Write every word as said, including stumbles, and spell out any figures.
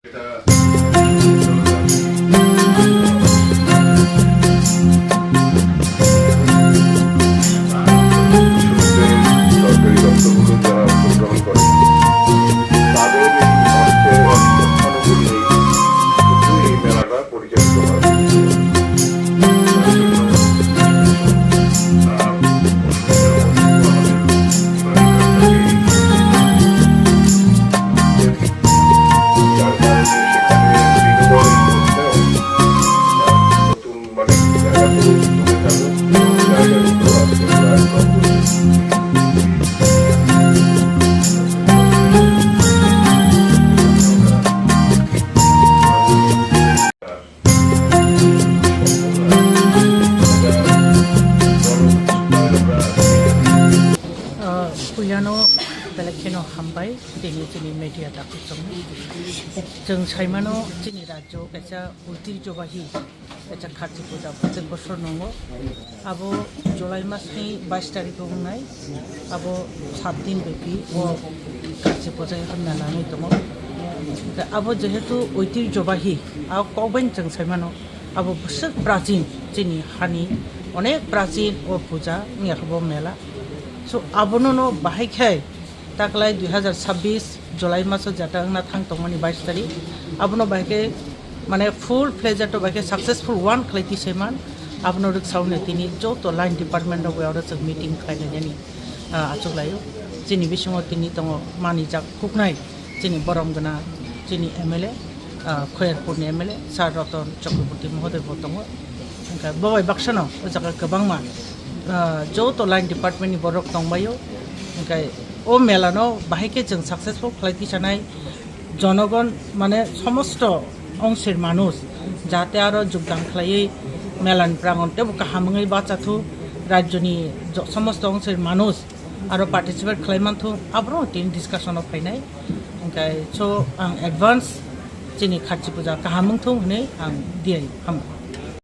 এটা সরকারি দপ্তরগুলো যারা অংশগ্রহণ করে, তাদের এই অর্থে অর্থানুকূল নেই, শুধু এই মেলাটা পরিচালিত হয়। Ah, puilano belai kheno hambai, tini chini media dakuchung. Chwng saimano chini rajyo kaisa oitirjobahi, kaisa kharchi puja, protek bosor nungo. Abo July masni bais tarikh o wngnai, abo sat din bepi o kharchi puja wngkha mela wngwi tongo. Abo jehetu oitirjobahi, abo kokbai chwng saimano, abo bwswk prachin, chini hani onek prachin o puja wngya khe bo mela. So, abono no bahai khe taklai dui hazar sabbish July maso jata wngna thang tongmani bais tarikh, abono bahai khe, mane, full fledged o bahai khe successful one khlai tisaiman, abono rwksauni tini joto line department rok bai oro chwng meeting khlainani, ah, achuk laio. Chini bisingo tini tongo manijak kuknai chini borom gwnang, chini M L A, ah, Khoyerpurni M L A Sir Roton Chakraborty mohoday bo tongo. Hwnkhe bo bai baksano o jaga kwbangma, ah, joto line department ni borok tongbaio. Hwnkhe o mela no bahai khe chwng successful khlai tisanai, jonogon, mane, somosto ongsir manuj jate aro jogdan khlaiwi mela ni prangon tebo kaham wngwi bachathuk, rajyoni jo-, somosto ongsir manuj aro participate khlai manthung, aborok tini discussion o phainai. Hwnkhe so ang advance chini kharchi puja kaham wngthung hwnwi ang diai hamo.